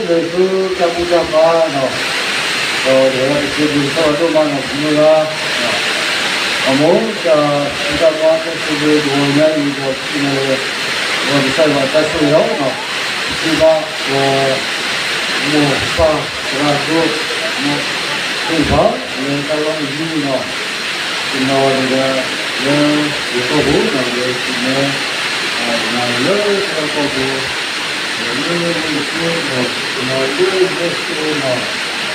လၢသုတၢ်ဘူၣ်တၢ်ဘါနီၤ, ဒီးတကဲဘျုးကစၢ်ယွၤဒိၣ်မးနီၤ ပမုၢ်ဂၤ, အမိၢ်တၢ်ဘူၣ်တၢ်ဘါ တၢ်ဆိၣ်ဂ့ၤတဂီၤညါအံၤ ဒီးစံးန့ၣ်လၢ ပကစၢ်ယွၤတၢ်ဆိၣ်ဂ့ၤလီၤ, ပစံးဘၣ်ပ မိၢ်ပၢ်သရၣ်ဒိၣ် သ့ၣ်တဖၣ် လၢတၢ်လီၢ်အံၤနီၤ, တနီၤဒီး လၢယကီၢ်ပူၤနီၤ လၢသုမ့ၢ် တနီၤလၢတၢ်လီၢ်ကီၢ်ပူၤ လၢလၢကဆ့နီၤ တနီၤလၢလၢဆ့နီၤ,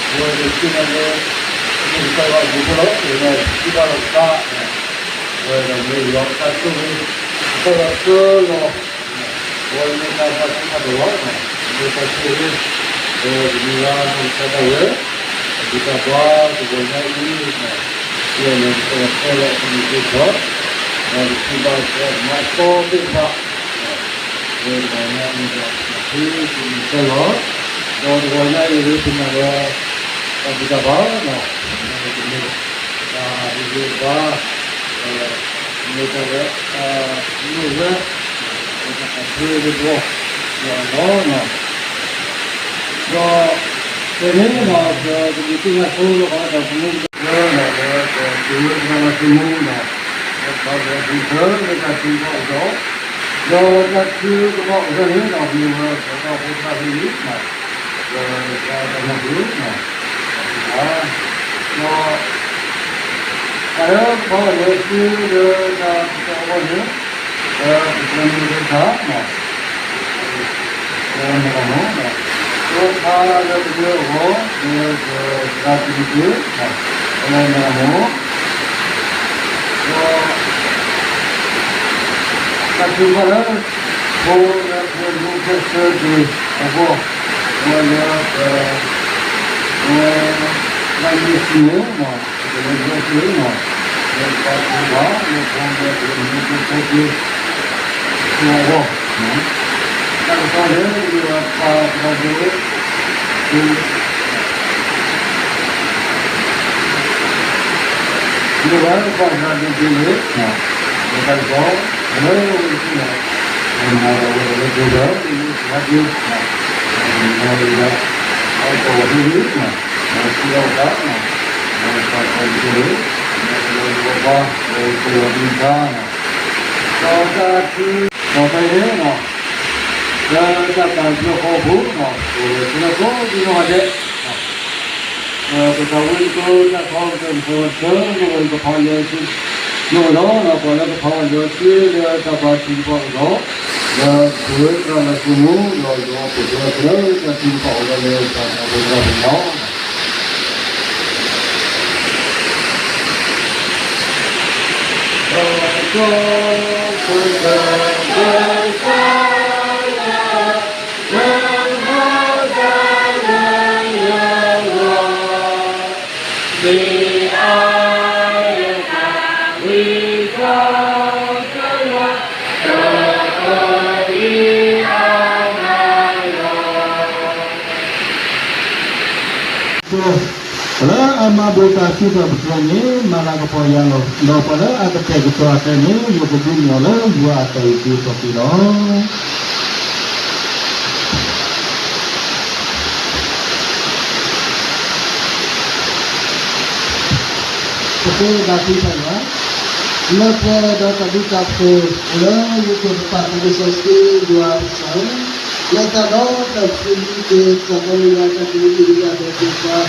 အဝဲသ့ၣ်သ့ၣ်ညါလၢ ကစၢ်ယွၤအဘျုးအဖှိၣ်လီၤ, အဝဲသ့ၣ်စံးဘၣ်လီၤပသး အဝဲဒၣ်မ့ၢ်ယွၤအတၢ်ဆိၣ်ဂ့ၤ, ကစၢ်ယွၤဆှၢလီၤ အဝဲမ့ၢ်တၢ်ဘၣ်ဆိၣ်ဘၣ်တၢ်လီၤ, မ့ၢ်တၢ်ဆိၣ်ဂ့ၤ, ဒီးတမံၤလၢ်နီၢ်ကစၢ်ဒၣ်ဝဲ, ပတၢ်ဘါသဂီၤညါအံၤ, ယဲၢ်လၢကစၢ်ယွၤတဲလၢအပူၤန့ၣ်သ့ၣ်တဖၣ်, ဒီးပစံးဘၣ်ကစၢ်ယွၤမၤအသီသ့ၣ်တဖၣ် ဒီးတဂီၤညါအံၤဒီး ပဃ့ကညးကစၢ်ယွၤ, ဒီးတဂီၤညါအံၤဒ်ပနာ်ဒီး တၢ်ဘူၣ်တၢ်ဘါနီၤ, တၢ်ဘူၣ်တၢ်ဘါ, မ့ၢ်တၢ်လၢမ့ၢ်ဝဲ တၢ်ဃ့တဘီ ယွၤလီၤ, ဒီး ဖဲန့ၣ်ဒီး ပကဒုးသ့ၣ်ညါဆိလီၤ ပှၤတၢ်ပူၤလၢလီၤ လၢပသုးဝဲပတၢ်ဘၣ်ဆိကမိၣ်ဒီး လၢပတၢ်ဘၣ်ဆိကမိၣ်ဒီး လၢတၢ်ထုကဖၣ်အီၤဒီး ဒီးတၢ်ထုကဖၣ်အီၤဒီးန့ၣ်ဒီး မ့ၢ်ဝဲပတၢ်ဖိသၣ်ဖဲအံၤ လၢတၢ်တၢ်မၤပူၤ ဒီး တၢ်လၢကဖီလၢသုလၢတၢ်ကစီၣ်အဂီၢ်န့ၣ် လၢပကမ့ၢ်သ့ၣ်တဖၣ် လၢမ့ၢ်တၢ်မၤ လၢတၢ်လၢပကမ့ၢ်အဂီၢ် လၢပသရၣ်တံၤသကိး လၢမ့ၢ်တၢ်မၤ ဒီး တၢ်ထုကဖၣ်လၢ ဖိလၢပမူဖဲဆၢက့ၤအဂီၢ် အဝဲလၢပ အဝဲ ဘၣ်ယိၣ်စံးန့ၣ် ပကလဲၤယိၣ်စံးန့ၣ် လၢတၢ်ထုကဖၣ်လၢဖိလၢပမူဖဲဆၢက့ၤ အဂီၢ် တၢ်ကစီၣ်န့ၣ် မ့ၢ်ဝဲပၢ်သရၣ်ဒိၣ် မ့ၢ်ဝဲပၢ်သရၣ်ဒိၣ်ဒ့လ့ၣ် လၢတၢ်ကစီၣ် လၢဝဲတက့ၢ်လီၤ မၤဒီးဝဲဒၣ်လၢပှဲၤဒီး လၢစှၤက့ၤ မၤဒီးဝဲဒၣ် အကီၢ်ဝဲဒၣ် မၤစံးလီၤဝဲဒၣ် မၤစံးလီၤဝဲဒၣ် မၤစံးလီၤဝဲဒၣ် လၢပှဲၤဒီး ဒီးတၢ် ဒီးတၢ်ထု ဒီးဖဲအံၤန့ၣ် လၢတၢ်ပာ်ကဖၢဃီအပူၤ ပဝဲသ့ၣ်ကိးဒံနီၢ်ဂၤဒဲး ပသးဝံၣ်သကိးတၢ်ခီ ပကဲမုၢ်ကဆၢ မ့ၢ်ဝဲကဖးလၢ မ့ၢ်ဝဲလီၤ ပှၤလၢကဖးဝဲလၢသုလၢတၢ်ဘါထုကဖၣ်အီၤဒီး လၢပဝဲသရၣ်လၢသုမူ ဒီးယွၤအိၣ်ဖှိၣ်သရၣ်လၢတၢ်ထုကဖၣ်အီၤဒီးလၢတၢ်ဘါထုကဖၣ်အီၤ ပှၤလၢအမၤဘိးတၢ်စံးထီၣ်ပတြၢၤန့ၣ် မၤလၤကပီၤယၤလီၤ. ဒီးပှၤလၢအကတဲာ်ကတီၤအကျဲန့ၣ် ယကဒုးန့ၢ်အီၤလၢယွၤအတၢ်အုၣ်က့ၤခီၣ်က့ၤလီၤ. ပဃ့ဘါထုကဖၣ်ယွၤ, လၢပှဲၤဒီးတၢ်ဘျုးတၢ်ဖှိၣ် လၢယိၤကီၢ်ပပၢ်သးစီဆှံယွၤပကစၢ်ဧၢ, လၢတၢ်ဒီးတၢ်ဆၢမုၢ်က့ၤ တၢ်ကီလၢယွၤတၢ်ကရံၣ်နံၣ်ဒံးအဒဲးသ့ၣ်တဖၣ်,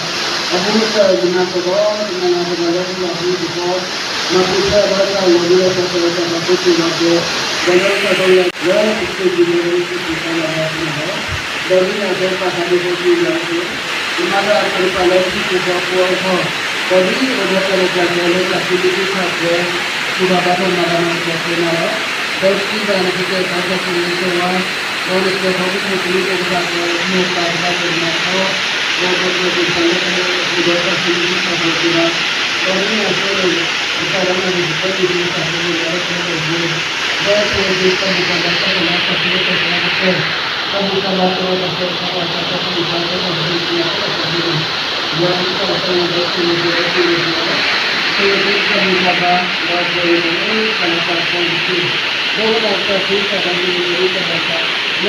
အဃိတၢ်ကနၣ်သကိး ကနၣ်လၢကမၤလၢပှၤဟံၣ်တခီ, မၤပူၤဖျဲးဘၣ်တၢ်ဂီၤမူလၢပှၤတၢ်လၢတၢ်ပှၤဖိသ့ၣ်လီၤက့ၤ, ဒီးလၢတၢ်ကီလၢယွၤလၢပကစၢ်ယ့ၣ်ၡူးခရံာ်တၢ်လၢအဘၣ်သ့ၣ်တဖၣ် ဒီးဒ်န့ၣ်အသိးပၢ်သးဘိယွၤဧၢ, ယမၤတၢ်အသးတဖၣ်လၢသုကပှဲၤအဃိ, ဒီးဒ်အိၣ်ဒီးတၢ်ရဲၣ်တၢ်ကျဲၤလၢတၢ်သံတၢ်ပှၢ်တၢ် စူၢ်ဘၣ်ဘါထီၣ်မၤဘၣ်နၤကစၢ်သ့ၣ်မးလီၤ. ဒီးစံးဘၣ်နၤကစၢ်သးစီဆှံယွၤ, ဒီးနကစၢ်ထီၣ်ပှဲၤပှဲၤတမံၤတမံၤဘၣ်ဃးဒီး မိၢ်ပၢ်သရၣ်သမါတခီ, ဒီးပှၤကလုာ်သ့ၣ်တဖၣ်လၢပအိၣ်ဒီးတၢ်သံတၢ်ပှၢ်တၢ်စူၢ်ဘၣ်, ဒီးဒ်န့ၣ်အသိး ပတၢ်လၢနၤန့ၣ် ပကဲက့ၤတၢ်သးဘိယွၤလၢပှဲၤပှဲၤ ဒီးပကစၢ်မုၢ်ကၢ်လၢ်တၢ်ကလၤတၢ်သံတၢ်ပှၢ်တၢ်စူၢ်ဘၣ် တၢ်မုၢ်ကၢ်လၢ်တၢ်ဝဲတၢ်ဆၢတၢ်ကီတၢ်ခဲတၢ်သံတၢ်ပှၢ်တၢ်စူၢ်ဘၣ် ယွၤမ့ၢ်တၢ်လၢတၢ်လၢတၢ်လၢတၢ်လၢတၢ်လၢ တၢ်လၢတၢ်မုၢ်ကၢ်လၢ် ဒီးပှၤကလုာ်လၢတၢ်လၢတၢ်ပှၢ်တၢ်စူၢ် ဒီးတၢ်သံတၢ်ပှၢ်တၢ်စူၢ်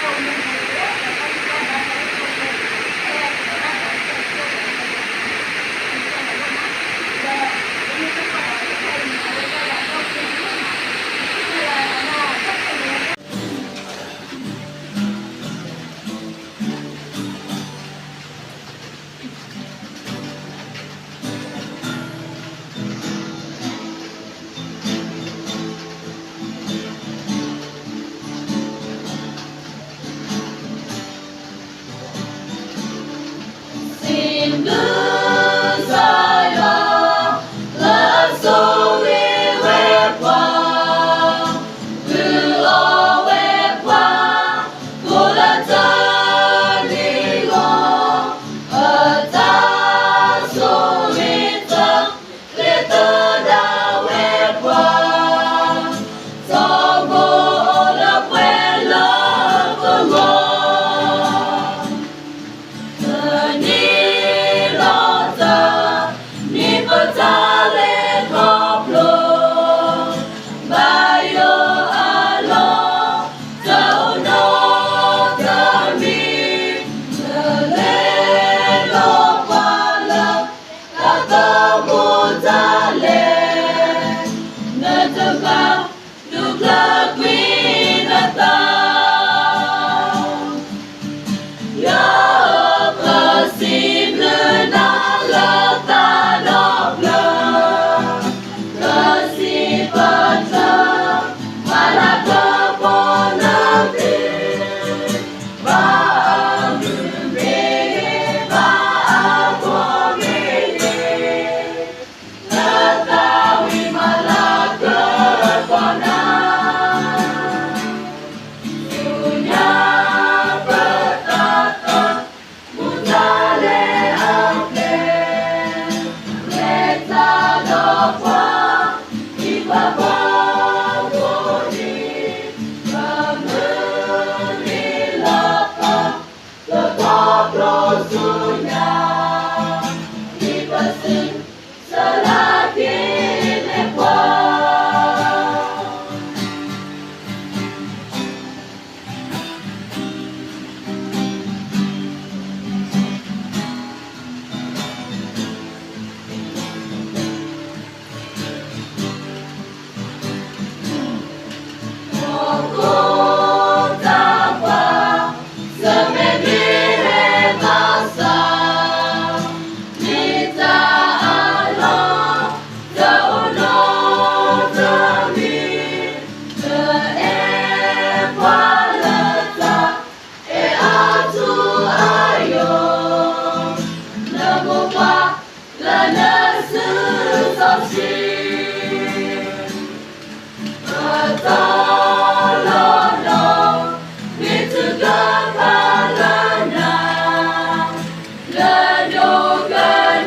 Award စီၤ ပတီၢ်လီၤနီၤ မ့ၢ်ထုကဖၣ်လၢနၤ လၢဒိက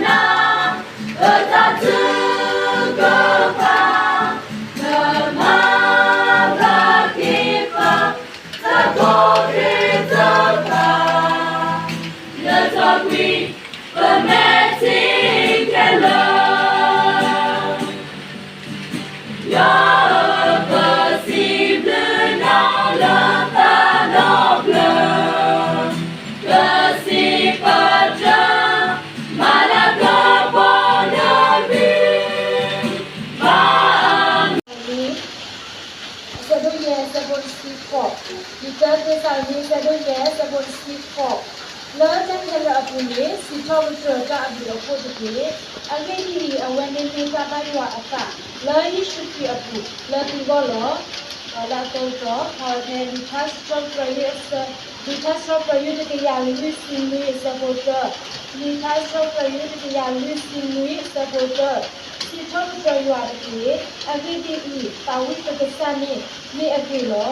နၣ် ပတၢ်ထုကဖၣ် ပမၤဘၣ်က့ၤပှၤ တၢ်ဖိသ့ၣ်တဖၣ် လၢတၢ်ကွံ ပမဲာ်ထံခဲလၢာ် ယွၤဧၢ ပစံးဘျုးနၤလၢတၢ်ဒီဖျၢၣ် ပစံးပတြၢၤ မၤလၤကပီၤနမံၤ ဘၣ် အဆၢဒိၣ်ယဲၢ် အဆၢဖိတဆံဃိး, လံာ်တၢသ့းစၤလနံ အဆၢဒိၣ်ယဲၢ် အဆၢဖိတဆံဃိး, လၢတၢ်ခဲလၢာ်အပူၤန့ၣ် စံးထီၣ်ပတြၢၤတၢ်အဘျုးအဖှိၣ်တက့ၢ်. အဂ့ၢ်ဒ်အံၤ, အဝဲန့ၣ်မ့ၢ်တၢ်ဘၣ်ယွၤအသး လၢယ့ၣ်ၡူးခရံာ်အပူၤ လၢသုဂီၢ်လီၤ. ဒီးလၢအသီတတီၤ ဖးဝဲဖဲလံာ်ထါစံးထီၣ်ပတြၢၤ လံာ်ထါစံးထီၣ်ပတြၢၤ ယွၤတကယၤလွံၢ်ဆံနွံ အဆၢဖိတၢ, လံာ်ထါစံးထီၣ်ပတြၢၤ ယွၤတကယၤလွံၢ်ဆံနွံ အဆၢဖိတၢ, စံးထီၣ်ပတြၢၤယွၤတက့ၢ်. အဂ့ၢ်ဒ်အံၤ, သးဝံၣ်ပကစၢ်န့ၣ် မ့ၢ်အဂ့ၤလီၤ.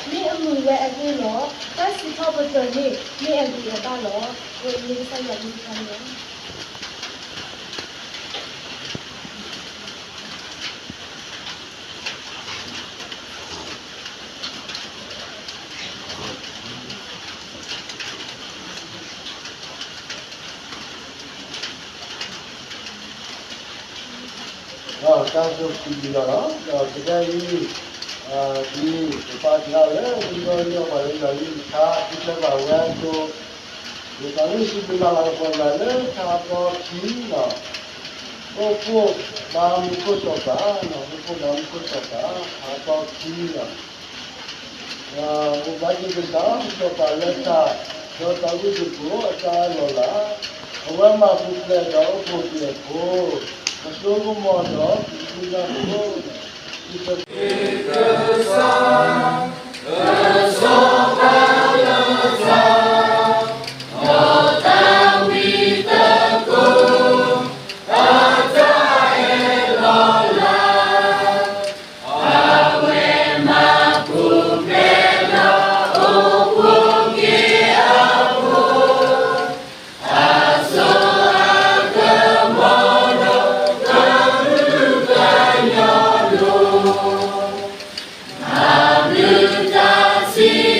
မ့ၢ်အမုာ်ဝဲအဂ့ၢ်လီၤ. တၢ်စံးထီၣ်ပတြၢၤန့ၣ် မ့ၢ်အဂ့ၤအဘၣ်လီၤ. အဝဲအံၤမ့ၢ်ကစၢ်ယွၤအကလုၢ်ကထါန့ၣ်လီၤ. တၢ်ဆိၣ်ဂ့ၤလီၤ. ဒီးကဒဲအံၤ ဒ်ပပာ်က့ၤလၢ သုဂီၢ်လၢပှၤလၢယွၤလံာ်တခါ သုကျဲဘၣ်ဝဲအသိး, ယသးဝံၣ်စံးဘျုးမၤလၤကပီၤယွၤလၢထါအသီခံလီၤ. အိၣ်ဖှိၣ်ဘါမူခိၣ်စီၤပၤ, အိၣ်ဖှိၣ်ဘါမူခိၣ်စီၤပၤ ထါအသီခံလီၤ. အိၣ်ဘၣ်က့ၤကစၢ်စီၤပၤလၢထါ, ဒီးသးဝံၣ်တကိးအတၢ်အၢၣ်လီၤလၢ်, အဝဲမၤပူၤဖျဲးဒီးအိၣ်ဖှိၣ်ပှဲၤဖိ, အစိကမီၤဒီးပှၤကလုာ်ကညီဖိ, ကစၢ်စီၤပၤလၢထါ, ဒီးသးဝံၣ်တကိး အတၢ်အၢၣ်လီၤလၢ်, အဝဲမၤပူၤဖျဲးဒီးအိၣ်ဖှိၣ်က့ၤအဖိ, အစိအကမီၤဒီးကလုာ်ကညီလိၤ, အဘျုးတၢ်စံး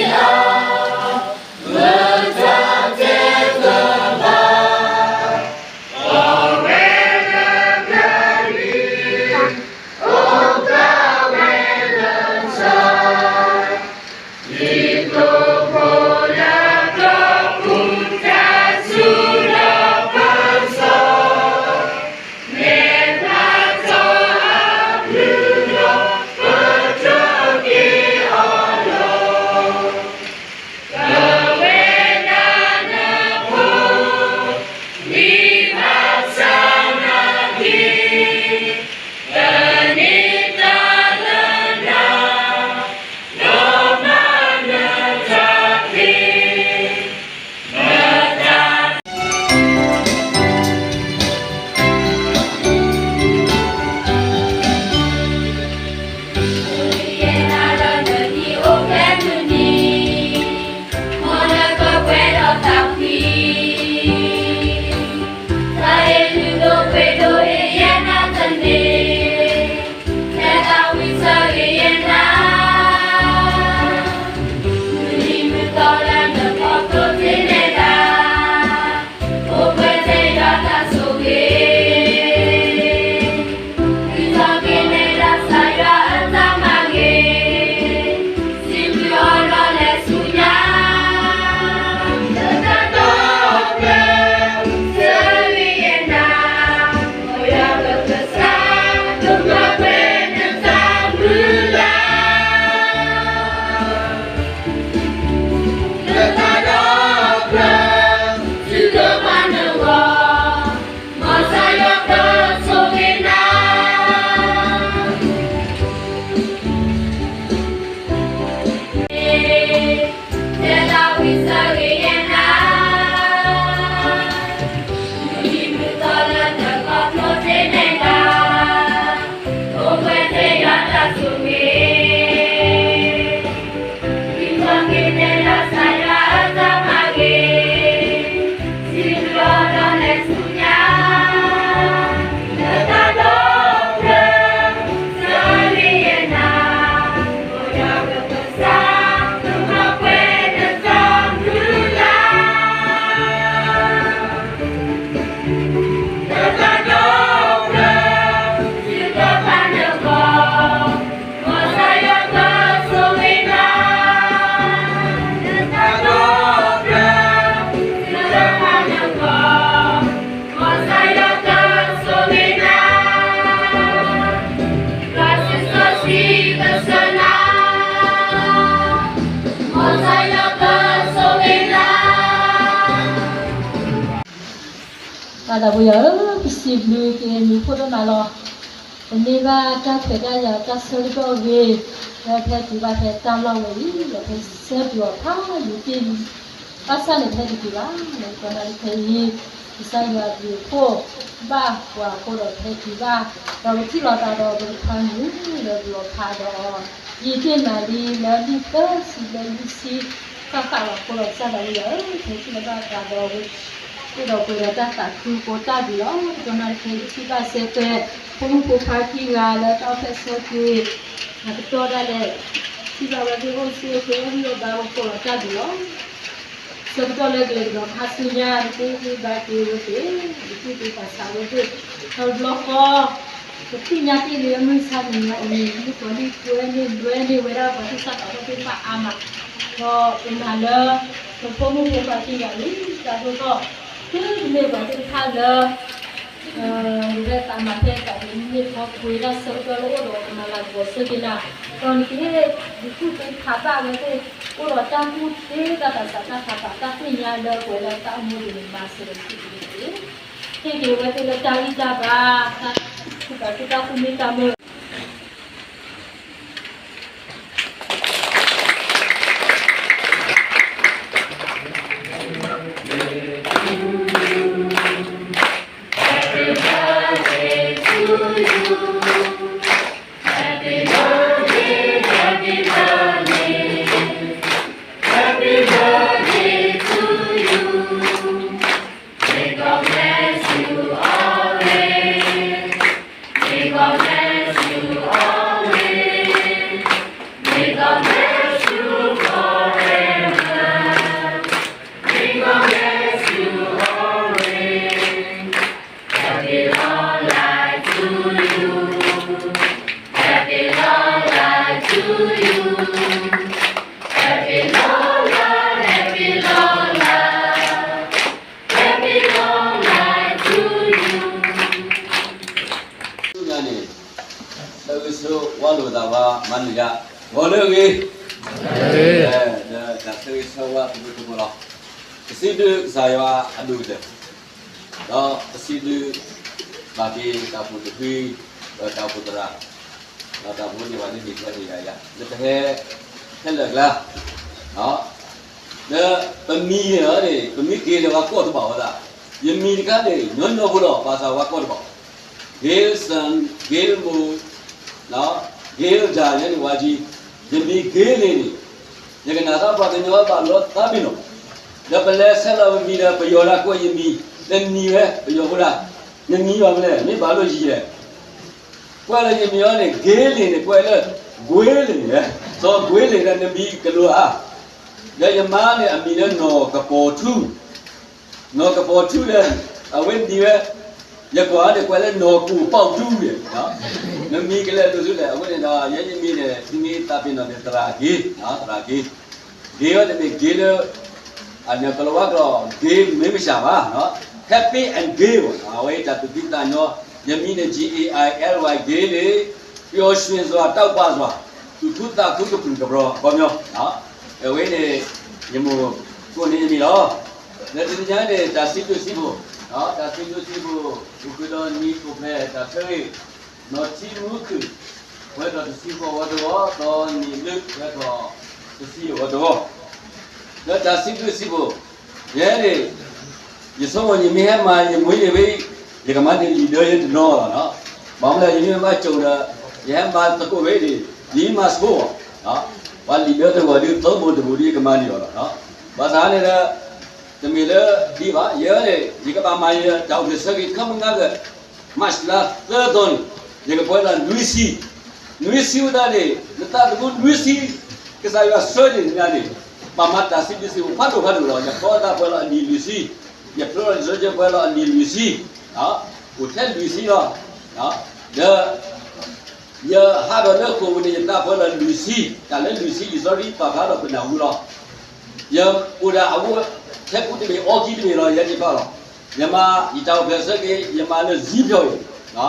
သးဝံယွၤဧၢ, ပစံးဘျုးက့ၤနၤဒိၣ်မးလီၤ. ပန့ၢ်ဘၣ်တၢ်ခွဲးတၢ်ယာ်တၢ်ဆၢကတီၢ်အဂ့ၤ, လၢဖဲတုၤဘၣ်ဖဲတၢ်လီၢ်ဝဲအံၤ, လၢဖဲဆၢပျီၤဖးယံာ်တ့ၢ်လံ, ဘၣ်ဆၣ်န့ၣ်ဖဲတတုၤဘၣ်, လၢကတီၢ်နၣ်ရံၣ်ခဲအံၤ, ကစၢ်ယွၤအဘျုးအဖှိၣ်ဘၣ်ပှၤအဃိဒီးဖဲတုၤဘၣ်, ဒီးပထံၣ်လိာ်သးဒီးပကဖးမုာ်လၢပလီၤဖးဒီး ယံာ်တ့ၢ်နၤလံလၢနံၣ်သၢဆံဘျဲၣ်လွံၢ်ဆံ သၣ်သၣ်ဘၣ်အဃိဒီး ကစၢ်သးဝံယွၤဧၢ, ပထံၣ်လိာ်ဘၣ်သးဒီး အိၣ်ဒီးပှဲၤဒီးတၢ်သးခုကိးတၢ်ဒံးလီၤ. ကတီၢ်နၣ်ရံၣ်ခဲအံၤ ပထံၣ်ဘၣ်စဲးသွဲၣ် ဖိမုၣ်ဖိခွါခံဂၤလၢတၢ်အိၣ်ဖျဲၣ်ဆၢက့ၤ အကတီၢ်ဒၣ်လဲာ်, ထံၣ်ဘၣ်ဝဲသ့ၣ်အိၣ်ဆူၣ်အိၣ်ချ့အိၣ်ဂံၢ်အိၣ်ဘါအဃိဒီးတၢ်ဒံးလီၤ. ဆၢကတီၢ်လၢကလဲၤကဒီးခါဆူညါ ပသ့ၣ်ဂံၢ်ဘါက့ၤဝဲသ့ၣ်, ပသူၣ်က့ၤသးဆးဝဲသ့ၣ်, တဘျီဃီ ပသ့ၣ်ညါတ့ၢ်လံအမုၢ်ဆါတနံၤညါအံၤ မုၣ်ကီၤလံၢ်ကွဲန့ၢ်လွဲန့ၢ်ဝဲဒၣ်ပှၤသ့ၣ်တဖၣ်သးပှၢ်သ့ၣ်တဖၣ်အါမး, ဒီးပနာ်လၢ ပဖိမုၣ်ဖိခွါခံဂၤလံ, တၢ်သိၣ်သီၣ် တုၤတမ့ၢ်ပှၤသ့ၣ်တဖၣ်လၢ ဝဲသးမၤဖဲသးန့ၣ် မ့ၢ်ထီကွံာ်တၢ်ဆၢကတီၢ်လၢအိၣ်ဒီးကမၤလၤကပီၤဆၢက့ၤနၤ, ဒီးနကဟ့ၣ်ဒုးကူၣ်သ့ဖးဘၣ်ဝဲသ့ၣ်, အိၣ်ဒီးတၢ်ကူၣ်သ့တၢ်သးစၢ်တၢ်ဖးဘၣ်တၢ်သ့ၣ်ညါလၢပှဲၤလၢတၢ်အိၣ်မူဒ်န့ၣ် မၤစၢၤဒီးကူၣ်သ့တက့ၢ်. ဟ့ၣ်က့ၤဝဲသ့ၣ်လၢတၢ်ဂံၢ်တၢ်ဘါ, တၢ်ကူၣ်ဘၣ်ကူၣ်တၢ်ကူၣ်မ့ၢ်တၢ်မုာ် ဆူညါန့ၣ် ဆၢဂ့ၤဆၢဝါလိာ်သးဝဲ မၤနၢၤယၤ ဂီၤလၢအဂ့ၤ, လၢတၢ်ဆၢဂ့ၤဆၢဝါသကိးသကိးလီၤ. ပစံးဘျုးကစၢ်ယွၤအဒိၣ်ကတၢၢ်, ဒီးပစံးဘျုးဘၣ်က့ၤတၢ်အိၣ်ဖှိၣ်တဖု, ဒီးတၢ်အိၣ်ဖှိၣ်သရၣ်, ဒီးတၢ်အိၣ်ဖှိၣ်န့ၢ်ဘၣ်န့ၣ် ဟ့ၣ်ခွဲးဟ့ၣ်ယာ်ယၤ လၢပဟဲ ဟဲလၢာ်ကျါ ဒီးပမံၤန့ၣ်လီၤန့ၣ် ပမ့ၢ်က့ၤဒီးပှၤကိးတဘၣ်ဝဲဒၣ်, ယမံၤတခါန့ၣ် ညီညီဖိလီၤ ဘၣ်ဆၣ်ပှၤကိးတဘၣ်, Gail son, Gail မိၢ်, Gail ဒါ ယဲန့ၣ်ဝဲကံ, ယမံၤ Gail န့ၣ်န့ၣ် ယကနၣ်တၢ်ပှၤကညီဘၣ်လီၤသးပ့ၤနီၣ်, ဒီးပလဲၤဆဲးလီၤပမံၤဒီး ပယီၤဒၣ်ကိးယမံၤ, နနံၤဝဲ ပယီၤဖိဒၣ်, နနံၤဘၣ်မနုၤလဲၣ် မ့ၢ်ဘၣ်လိၣ်ယံၤလဲၣ် ကွဲးလၢယမံၤအီၤန့ၣ် Gail န့ၣ် ကွဲးလၢ ကွ့လ့ၣ်န့ၣ်, စီၤကွ့လ့ၣ်ဒီးနမံၤကလိၤဧါ, ဒီးယမါန့ၣ် အမံၤလၢနီၢ်ကပီၤထူ, နီၢ်ကပီၤထူဒီး အဝဲနံၤဝဲ, ယကွၢ်န့ၣ်ကွဲးလၢနီၢ်ကူၣ်ပီၣ်ဒူန့ၣ်, နမံၤကလဲၤဒိၣ်ဆူလဲၣ် အဝဲန့ၣ်ဒီး ယဲယမံၤန့ၣ် သုမ့ၢ်သးပ့ၤနီၣ်န့ၣ် သရၣ်က့ၤ, သရၣ်က့ၤ Gail အီၤတမ့ၢ် Gail လၢ အန့ၣ်ကလီၤဝါကျိာ် Gail မ့ၢ်မ့ၢ်စၢ်ဘၣ်, Happy and Gail အဝဲတၢ်သူၣ်ဖှံသးညီ, ယမံၤန့ၣ် G A I L Y Gail န့ၣ် ပျော်ရွှင်စွာ တောက်ပစွာ သူၣ်ခုသးခုကပြုၢ်ကပြီၤ ခီပညီ, အဝဲန့ၣ် ယမိၢ်ကိးန့ၢ်ယမံၤလီၤ. လၢတနံၤညါန့ၣ် တၢ်စံးဘျုးစံးဖှိၣ်, တၢ်စံးဘျုးစံးဖှိၣ် အိၣ်ဃုာ်ဒီးနံၣ်အိၣ်ဖျဲၣ်တၢ်ဆၢဂ့ၤ နီၢ်ထံမူခုၣ် ဝဲထီၣ်တဆံဃိးဝီတဝီ, ဒီးနံၣ်ဘျုးဝဲထီၣ်တဆံယဲၢ်ဝီတဝီ, လၢတၢ်စံးဘျုးစံးဖှိၣ်, ယဲန့ၣ် ယဆိကမိၣ် ယမ့ၢ်ဟဲမၤယမူယဝဲ, ယကမၤန့ၢ်လံာ်ဒၢယတနီၤလီၤ. ဘၣ်မနုၤလဲၣ် ယမ့ၢ်မၤကၠိဒီး ယဟဲမၤသကိးဝဲန့ၣ် ယမၤဆိဘၣ်, ပှၤလံာ်ဒၢတဂီၤဒုး သၢဘိတဘိဒုး ယကမၤန့ၢ်အီၤလီၤ. ဘၣ်ဆၣ်န့ၣ်ဒီး တမ့ၢ်လၢဒ်ဘၣ်, ယဲန့ၣ် ယကဘၣ်မၤယတၢ်အိၣ်ဖျဲၣ်ဆၢက့ၤ ခီမုၢ်နၤဂ့ၤ March လါသၢသီန့ၣ် ယကပှဲၤလီၤနွံဆံ, နွံဆံဝဲဒၣ်န့ၣ် နသးသမူနွံဆံ ကစၢ်ယွၤဆှၢန့ၢ်နၤန့ၣ် ဘၣ်မၤတၢ်စံးဘျုးစံးဖှိၣ်ဖးဒိၣ်ဖးဒိၣ်လီၤ. ယဖျီသးပှဲၤလီၤအနံၣ်လွံၢ်ဆံ, ယဖျီလီၤယစီကၠၢပှဲၤလီၤအနံၣ်လွံၢ်ဆံ, အိၣ်ထဲလွံၢ်ဆံလီၤ. ဒီး ယဟးထီၣ်လၢဃိာ်ပူၤန့ၣ် ယသးပှဲၤလီၤလွံၢ်ဆံ, တၢ်လၢလွံၢ်ဆံ လံာ်စီဆှံပာ်ဖျါထီၣ်ပနၢ်ဟူလီၤ. ယအိၣ်ဒၣ်အဝဲထဲကူတဘ့ၣ် အီခံတဘ့ၣ်လီၤ ယဲဒ်ဘၣ်လီၤ. ယမၤယတၢ်အိၣ်ဖျဲၣ်ဆၢက့ၤ ယမၤလၢစံဖျိးအံၤ,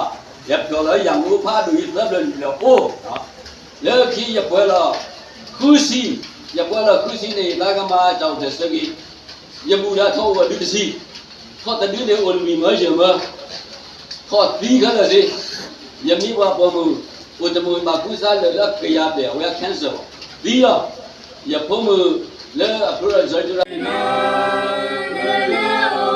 ယဖျိးလၢယၤမူဖးဒိၣ်အံၤသၢဖျၢၣ်နံၣ်လၢအိၣ်, လၢခံယပှဲၤလီၤဃုဆံ, ယပှဲၤလီၤဃုဆံန့ၣ် ယသးကမၤတၢ်အိၣ်ဖျဲၣ်ဆၢက့ၤ, ယဘူၣ်ဒၣ်ထီၣ်အိၣ်ဝဲဒုတဆံ ထီၣ်တဒုန့ၣ်အိၣ်လွံၢ်မၢယဲၢ်မၢ, ထီၣ်သံခဲလၢာ်သ့, ယမ့ၢ်ပှၤပိာ်မုၣ်, အိၣ်တမုာ်ဘၣ်ကူစါလၢာ်လၢကယၤဘျဲၣ် အဝဲ cancer သံလီၤ. ယဖိမုၣ်လၢအဖျိထီၣ်စီၤယိၤရၤ ကစၢ်ယွၤအဘျုးအဖှိၣ်ဒိၣ်မးလီၤ.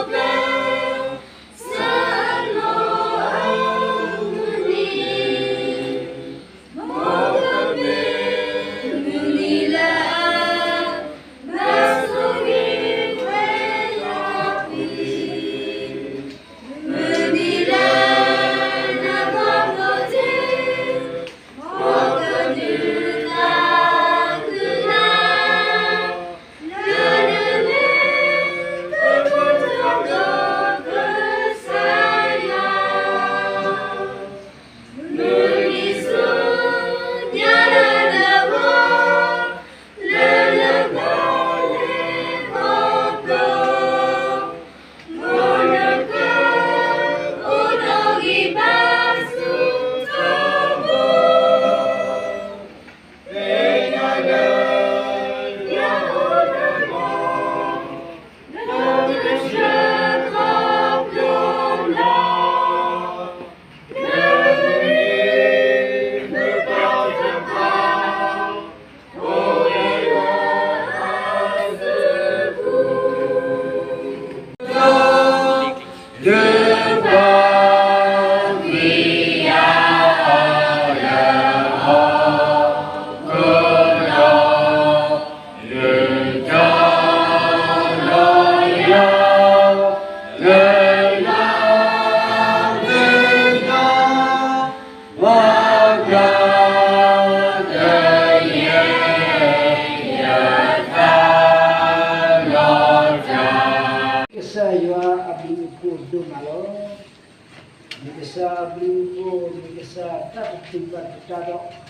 မ့ၢ်ကစၢ်အဘျုးအဖှိၣ်, မ့ၢ်ကစၢ်တၢ်တတုၤဘၣ်တတၢ်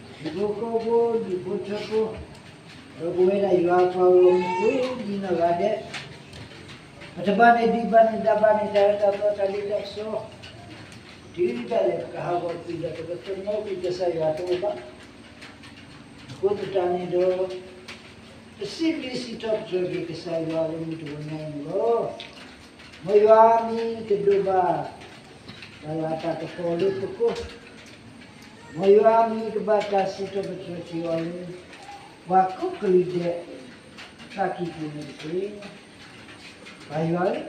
ဒီး ဒူၣ်ဖိထၢဖိ, ဒူၣ်ဖိထၢဖိ, ဒီးပဝဲဒၣ်ယွၤပှၤဂီၢ်မုၢ်ကိးဒ်နီၢ်ဂၤဒဲး, ပတဘၣ်န့ၢ်ဒံးဘၣ်န့ၢ်ဒါဘၣ်န့ၢ်ဒါလၢတၢ်တီတၢ်လ့တၢ်ပစီ, တုၤဒၣ်လဲာ်ပကဟးဂီၤကွံာ်ဒီးပကသ့ၣ်နီၣ်ကွံာ်ကစၢ်ယွၤတအိၣ်ဘၣ်. အဃိသတးန့ၣ်ဒီး ပစံးဘျုးစံးထီၣ်ပတြၢၤက့ၤကစၢ်ယွၤလၢမုၢ်တဂီၤညါအံၤန့ၣ်လီၤ. မ်ယွၤအမံၤကဒိးဘၣ်တၢ်လၤတၢ်ကပီၤလၢပဃိ, မ်ယွၤအမံၤကဘၣ်တၢ်စံးထီၣ်ပတြၢၤက့ၤအီၤလၢ ပှၤကိးကလုာ်ဒဲး သးကံၢ်ပူၤန့ၣ်တက့ၢ်. ပၢ်ယွၤဧၢ,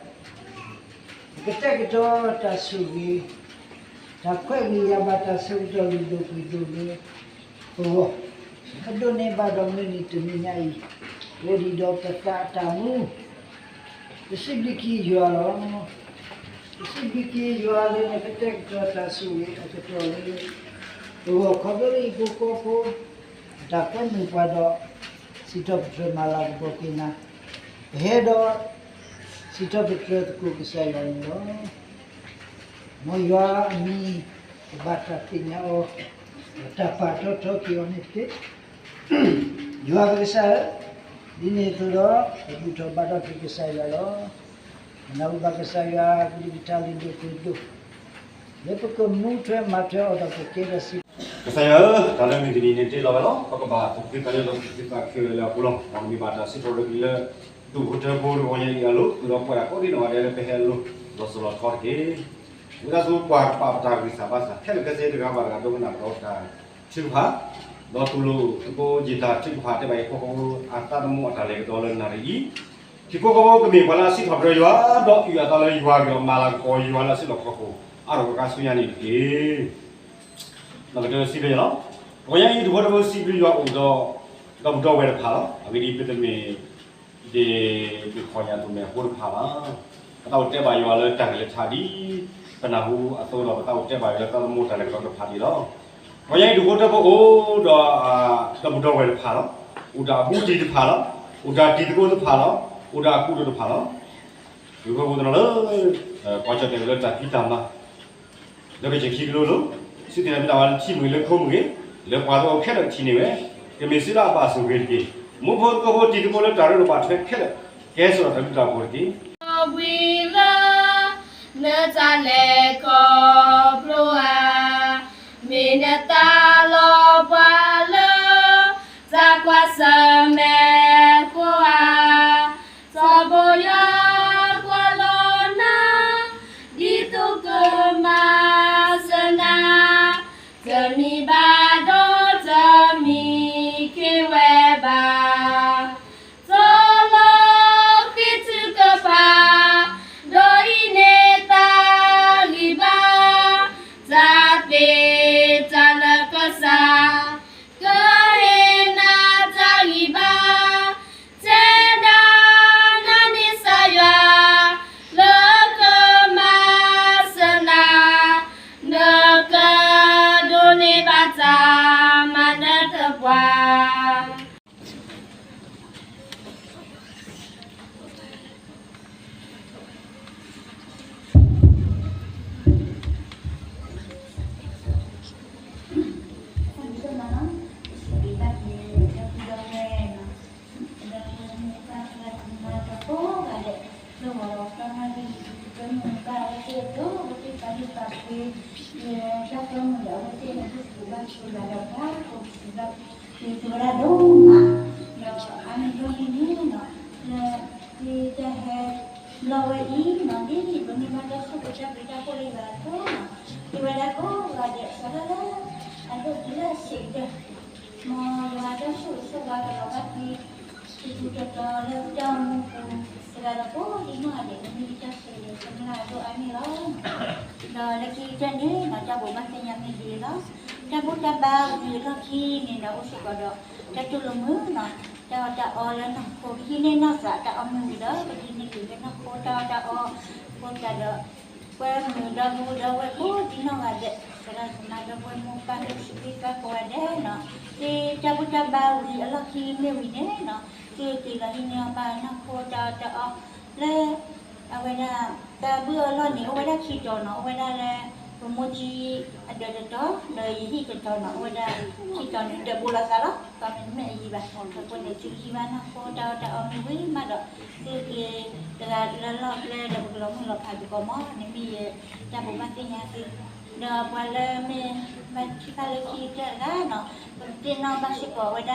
ပကတဲာ်ကတီၤတၢ်ဆိၣ်ဂ့ၤ, တၢ်ခွဲးဂ့ၤယာ်ဘၣ်တၢ်ဆၢကတီၢ်လုၢ်ဒိၣ်ပှ့ၤဒိၣ်လၢပဂီၢ်, ပဒိးန့ၢ်ဘၣ်ဒီးမုၢ်နံၤတနံၤညါအံၤ, အိၣ်ဒံးဒီးပသးအတၢ်မူ, ပစံးဘျုးက့ၤယွၤလီၤ. ပစံးဘျုးက့ၤယွၤလၢနကတဲာ်ကတီၤတၢ်ဆိၣ်ဂ့ၤအကတီၢ်လၢ ပဂီၢ်ခီဖျိလၢဟံၣ်ဖိဃီဖိ အတၢ်ကွဲမုာ်ပှၤဒီး စံးထီၣ်ပတြၢၤမၤလၤကပီၤက့ၤနၤ, ပဟဲဒီး စံးထီၣ်ပတြၢၤသကိးကစၢ်ယွၤန့ၣ်လီၤ. မ်ယွၤအမံၤကဘၣ်တၢ်သ့ၣ်ညါအီၤ, ဒီးတၢ်ပာ်ထီၣ်ထီက့ၤအီၤန့ၣ်တက့ၢ်. ယွၤပကစၢ်ဧၢ, ဒ်န့ၣ်အသိးဒီး ပဘူၣ်ထီၣ်ဘါထီၣ်က့ၤကစၢ်ယွၤလီၤ. ပနၢ်ဟူဘၣ်ကစၢ်ယွၤကလုၢ်ကထါလုၢ်ဒိၣ်ပှ့ၤဒိၣ်, လၢပကမူထွဲမၤထွဲအီၤဒီးကကဲထီၣ်စ့ၢ်ကီး ကစၢ်ယွၤဧၢ, တၢ်လၢမုၢ်တနံၤန့ၣ်တ့လီၤဝဲလီၤ. ပကဘၣ်သူၣ်က့သးကါလၢပသူၣ်က့သးခုလၢအပူၤလီၤ. မ်နမံၤဘၣ်တၢ်စံးထီၣ်ပတြၢၤက့ၤလၢ ဒူၣ်ဖိထၢဖိတဂီၤညါအံၤအလိၤ, သုးဒီးပှၤကိးဒံနီၢ်ဂၤဒဲးလၢပဟဲအလိၤ, ဒီးစလီၤထီတက့ၢ်. ဝံသးစူၤကွၢ်ကပာ်ပတၢ်ဂံၢ်စၢ်ဘါစၢ်, ခဲလၢာ်ခဲဆ့တဂၤဘၣ်တဂၤ ဒိကနၣ်ကဒီးတၢ်ထုကဖၣ်, ဒီးတူၢ်လိာ်သုးဖိယံာ်တၢ်ထုကဖၣ် တဲဘၣ်ဟံၣ်ဖိဃီဖိအသးသမူအတၢ်လဲၤကဒီးလၢနၣ်ရံၣ်အံၤ, ဟံၣ်ဖိဃီဖိကမ့ၢ်ပှၤလၢအစံးထီၣ်ပတြၢၤယွၤ, ဒီးအုၣ်အသးလၢယွၤက့ၤဒီး မၤလၤကပီၤယွၤလၢအစုလီၢ်ခီၣ်ခိၣ် အါထီၣ်ကကါဆူညါန့ၣ်တက့ၢ်. ဒီးကတၢၢ်စံးဘျုးယွၤလီၤ. တဂီၤညါအံၤ ဒူၣ်ဖိထၢဖိစံးဘျုးယွၤအိၣ်ဒီး ဒီပုၢ်ဒီဝဲၢ်တဖၣ်လီၤ. အဂ့ၢ်ဒ်အံၤ, ပတမ့ၢ် ဒ်ပခီၣ်ညါသူၣ်မဲာ်ဖိတဖၣ်ဘၣ်. ပသးအိၣ်တဲဘၣ်ယွၤလၢတၢ်ဂ့ၢ်လၢထးဒ် ပနၢ်ဟူအသိးဒီး ပသးအိၣ်တဲဘၣ်ယွၤလၢသးသမူတၢ်လဲၤကဒီးတဖၣ်ဒ်လီၤ. တဂီၤညါအံၤ ဒူၣ်ဖိထၢဖိအိၣ်ဒီး ဒီပုၢ်ဒီဝဲၢ်တဖၣ်လီၤ. အိၣ်ဒီးအဘူးတံၢ်တဖၣ်လီၤ. အိၣ်ဒီးတံၤသကိးတဖၣ်လီၤ. အိၣ်ဒီးအကူဒိၣ်တဖၣ်လီၤ. ဒူၣ်ဖိထၢဖိသ့ၣ်နီၣ်လၢ ကီၢ်ကၠီၣ်တဲာ်ဝဲလၢတၢ်ဖံးတၢ်မၤ လၢကယဲၢ်ခံကလိလိၤ, စူၢ်က့ၤနာ်က့ၤတၢ်ဝဲလၢထံမုၢ်ဂ့ၤလၢခိမုၢ်ဂ့ၤ, လၢပှၤသ့ၣ်အိၣ်ခဲလၢာ်ထံၣ်န့ၢ်ဝဲ, ကမ့ၢ်စ့ဒီးအဘၣ်ဆိၣ်ဂ့ၤတက့ၢ်. မိၢ်ဖိသကိးဖိတံၤသကိးလၢတၢ်ရ့လိာ်ဘၣ်ထွဲခဲလၢာ်, ကဲစ့ၢ်ကီးတၢ်ဘျုးတၢ်ဖှိၣ်တက့ၢ်. ဝံၤလၢ နတၢ်လဲၤခီဖျိဧါ, မ့ၢ်နတၢ်လီၤပှၤလၢ တၢ်ကွၢ်ဆၢၣ်မဲာ်ဖိဧါ, စီၤဘီယွၤကွၢ်လိန ဒီးအဝဲသ့ၣ်န့ၣ် ဒုးစူၣ်ဘၣ်စူၣ်ဘၣ်ဒီးပှၤ ကိးစံးဘၣ် က့ၤသဝဲဒၣ်ဒိၣ်မး, ဒီးအါန့ၢ်ဒိၣ်န့ၣ်န့ၣ်နီၤ, လၢက့ၤတၢ်ဟဲဘျီဝဲအံၤနီၤ, ဒ်န့ၣ်ဘၣ်န့ၣ် ဘၣ်တၢ်ဆိၣ်ဂ့ၤတၢ်ဘျုးတၢ်ဖှိၣ်လၢယွၤအဃိနီၤ, ဒ်ဝဲဒၣ်ကိးဂၤဒဲး စးထီၣ်လၢ အဒိၣ်တုၤလၢအဆံးကတၢၢ် မ်ယွၤတၢ်ဆိၣ်ဂ့ၤဆိၣ်ဝါကလီၤဘၣ်သု တံၤသကိးတီၤလၢတၢ်အိၣ်မူပူၤ တဂၤဒီးကိးဒံနီၢ်ဂၤဒဲး မ့ၢ်ယတၢ်ဆိၣ်ဂ့ၤဒီးဆၢမုၢ်လၢ်အဒိၣ်အါန့ၣ်လီၤ. ဒီးလၢခံကတၢၢ်န့ၣ်နီၤ တၢ်ဘိးဘၣ်သ့ၣ်ညါမ့ၢ်ဂ့ၤလီၤ. တၢ်ဘူၣ်တၢ်ဘါဝံၤအလီၢ်ခံန့ၣ်ဒီး အိၣ်စ့ၢ်ကီးဒီး တၢ်တူၢ်လိာ်မုာ်နီၤ, တၢ်အီၣ်တၢ်အီလၢနီၢ်ခိ ပဟံးန့ၢ်နီၢ်သးတၢ်အီၣ်မ့ၢ်ဝံၤဒီး ပဟံးန့ၢ်က့ၤလၢနီၢ်ခိတၢ်အီၣ်တၢ်အီ အဃိသတးဒီး ပှၤမုၣ်ဒီပုၢ်ဒီဝဲၢ်ကိးဒံနီၢ်ဂၤဒဲး သရၣ်သမါဒီပုၢ်ဝဲၢ်မိၢ်ပၢ် ဒိၣ်ဆံးဖိသၣ်ကိးဂၤဒဲးနီၤ, သ့ၣ်တၢ်ဘူၣ်တၢ်ဘါဝံၤအလီၢ်ခံမ့ၢ်ဝံၤန့ၣ်နီၤ, သုက့ၤလီၤဟံးန့ၢ်အီၣ်ဘၣ်နီၢ်ခိတၢ်အီၣ်တၢ်အီလၢ အဝဲဒၣ် တၢ်ဘုၣ်အလီၢ်န့ၣ် အိၣ်ဝဲဒၣ်ခံတီၤနီၤ, အိၣ်ဝဲဒၣ်လၢ ပမိၢ်ကၠံအဒၢးတတီၤ ဒီးယဟံၣ်တတီၤနီၤ, အိၣ်ဝဲဒၣ်ခံတီၤန့ၣ် ဒၢးဘူးလိာ်သးလီၤ, ပှၤမ့ၢ်တမ့ၢ်အယံၤဘၣ်, အဃိန့ၣ် သုဟံးဘၣ်နီၢ်ခိတၢ်အီၣ်တၢ်အီမ့ၢ်ဝံၤမးဒီး သုက့ၤတဂၤလၢလီၢ်ကျဲဒီး ပကလီၤမုၢ်လီၤဖးသကိးမး, န့ၣ်မ့ၢ်ယတၢ်ဘိးဘၣ်သ့ၣ်ညါသု, ဒီးပှၤလၢမ့ၢ်ဘၣ်ထံၣ်ဘၣ်လၢခံကတၢၢ်တဂၤနီၤ, ပကသ့ၣ်နီၣ်ဘၣ်စ့ၢ်ကီး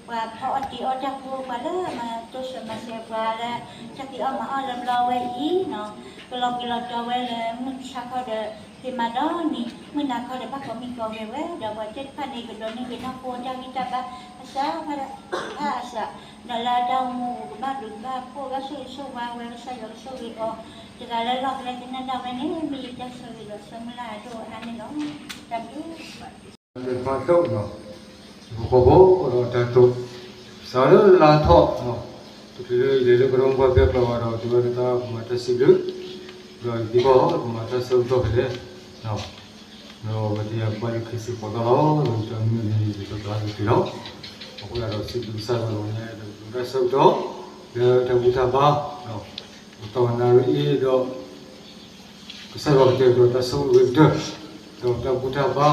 ဝဲဒၣ် ပှၤဖီအီၣ်တ့အီၣ်တၢ်ဖိ ပှၤလၢမၤတိစၢၤမၤစၢၤပှၤလၢ တၢ်သ့အီၣ်မၤအီၣ်လၢဘျီဝဲအံၤနီၤ, ကလီၤပှ့ၤလီၤတီဝဲလၢမုၢ်ဆါခီဒီး ဟ့ၣ်မၤဒီးနံၤ မုၢ်နၤခီဒီး ဘၣ်ကိးမံၤကိးဂၤဝဲ, ဒီးပှၤသ့ၣ်တဖၣ်န့ၣ် ကဒိးန့ၢ်က့ၤနီၢ်ခိတၢ်ဂံၢ်တၢ်ဘါ အစးဖးဒၣ် ဖးအစး, ဒီးလၢတၢ်အိၣ်မူကဘၣ်ဘျုးကဘၣ်ဖှိၣ် ဘၣ်ဆိၣ်ဂ့ၤဆိၣ်ဝါဝဲ ကစၢ်ယွၤကဆိၣ်ဂ့ၤအီၤ တဂၤလၢလီၢ်ကျဲသ့ၣ်နီၣ်ဒၣ်ဝဲန့ၣ် မ့ၢ်ယတၢ်ဆိၣ်ဂ့ၤဒီးဆၢမုၢ်လၢ်အဒိၣ်အါန့ၣ်လီၤ. တၢ်ဘျုး သ့ၣ်တဖၣ်ဒိၣ်နီၤ, ပကီၢ်ဖိအိၣ်ဒီးတၢ်တိာ် စးလၢလါထီၣ်နီၤ, တချုးလၢယလဲၤလၢကရၢမိၢ်ပှၢ်ဖဲကျီၤဘၣ်ဒီး တုၤဝဲဒၣ်တၢ်ကမၤတၢ်စံးဘျုး, ဒီးယသံကွၢ်အီၤကမၤတၢ်ဆၢကတီၢ်ဖဲလဲၣ်, ဒီးဝဲသ့ၣ်ယၤကဘၣ်လၢခံစ့ၢ်ကီးသီလီၤ, ဒီးယတၢ်မုၢ်န့ၣ် ယတသးက့ၤလီၤ, အဃိသတးဒီးစံးဘျုးကစၢ်ယွၤလီၤညါ ဒီးပတၢ်ဆၢကတီၢ် လၢတၢ်ဘူၣ်တၢ်ဘါ ပတၢ်ဝဲနၣ်ရံၣ်အံၤဒီး ကစၢ်ယွၤကတဲာ်ကတီၤတၢ်ဆိၣ်ဂ့ၤကတၢၢ်, ဒီးတၢ်ဘူၣ်တၢ်ဘါ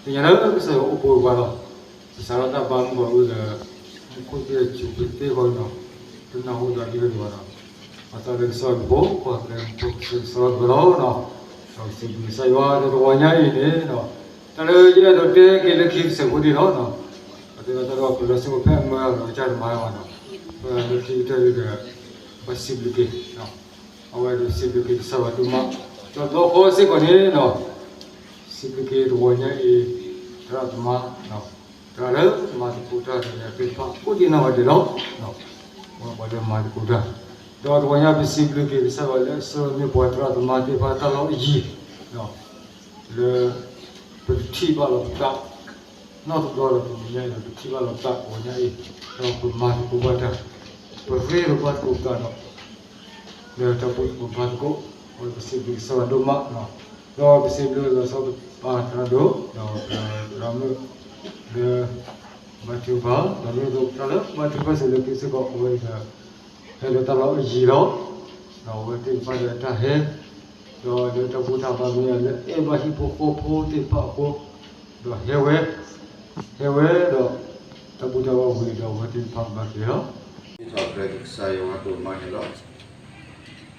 သ့ၣ်ညါလၢကစၢ်ယွၤအိၣ်ပှဲၤပှၤလီၤ. ပစးထီၣ်တၢ်ဘါမုၢ်ဂီၤအံၤဒီး မူခိၣ်သ့ၣ်စူၤပသ့ၣ်ဃီနီၤ, တနၢ်ဟူဒီးဒ်ဝဲဒၣ်ဘၣ်နီၤ, အသးလၢကစၢ်ယွၤဖိ ပှၤကလဲၤမူခိၣ်ကစၢ်ယွၤကလီၤနီၤ, ဒီးစံးဘျုးကစၢ်ယွၤဒီးတဂီၤညါအံၤန့ၣ်နီၤ, တၢ်လၢယအဲၣ်ဒိးတဲက့ၤလၢခံကစၢၢ်ဖိဒံးလီၤနီၤ, အသးလၢတၢ်ဒီးပလီၢ်စ့ၢ်ကီးဖဲအမၢလီၤကစၢ်တမၤဘၣ်နီၤ, ပလၢခံကတၢၢ်အံၤဒီး ပစံးဘျုးက့ၤ အဝဲဒၣ်စံးဘျုးက့ၤကစၢ်ယွၤဒိၣ်မး, ဒီးသီဃီစ့ၢ်ကီးန့ၣ်နီၤ, စံးဘျုးက့ၤတဂီၤညါအံၤ သရၣ်သမါ, သရၣ်လၢမၤသကိးတၢ်ဒီးယၤသ့ၣ်တဖၣ် ကိးဒံနီၢ်ဂၤဒဲးလီၤ, ပှၤလၢမၤသကိးတၢ်, ဒီးတဂီၤညါပစံးဘျုးက့ၤကစၢ်ယွၤလၢအဆှၢန့ၢ်ပှၤသရၣ်သမါသ့ၣ်တဖၣ်တၢ်လီၢ်အယံၤ, လၢ ပတထံၣ်ဘၣ်လီၤပသး နီတဘျီဒီးတနံၤညါအံၤဒီး ပထံၣ်ဘၣ်လီၤပသးတဂီၤညါအံၤ, ဒီးပမၤသကိးဘၣ်တၢ်, ပရ့ဒီးဘၣ်သကိးပသးဒီး လၢတၢ်ဘူၣ်သကိးဘါသကိး, အဝဲပစံးဘျုးကစၢ်ယွၤဒိၣ်မး, ဒီးပစံးဘျုးလီၤဆီပသရၣ်ဒိၣ်, ဒီးပသရၣ်မုၣ်, လၢ ဘါထုကဖၣ်, ဒီးလၢဒိးပသရၣ်လၢဘါထုကဖၣ်စ့ၢ်လၢခံစ့ၢ်ကီး အဝဲအံၤဒီး ဟဲလၢတၢ်လီၢ်အယံၤလီၤ, ဒီးအဝဲသ့ၣ်တဖၣ်ဒီးတၢ်ဟဲ, ဒီးလၢတၢ်ဘူၣ်တၢ်ဘါမ့ၢ်လၢအဲၣ်ဘၣ်ဟံၣ်ဖိဃီဖိသ့ၣ်တဖၣ်အဃိ, ဒီးဟဲဝဲ, ဟဲဝဲဒီး တၢ်ဘူၣ်တၢ်ဘါဝံၤဒီးအဝဲသ့ၣ်တဖၣ်ကဘၣ်က့ၤလီၤ. ထီၣ်ပတြၢၤကစၢ်ယွၤဒိၣ်မးန့ၣ်လီၤ.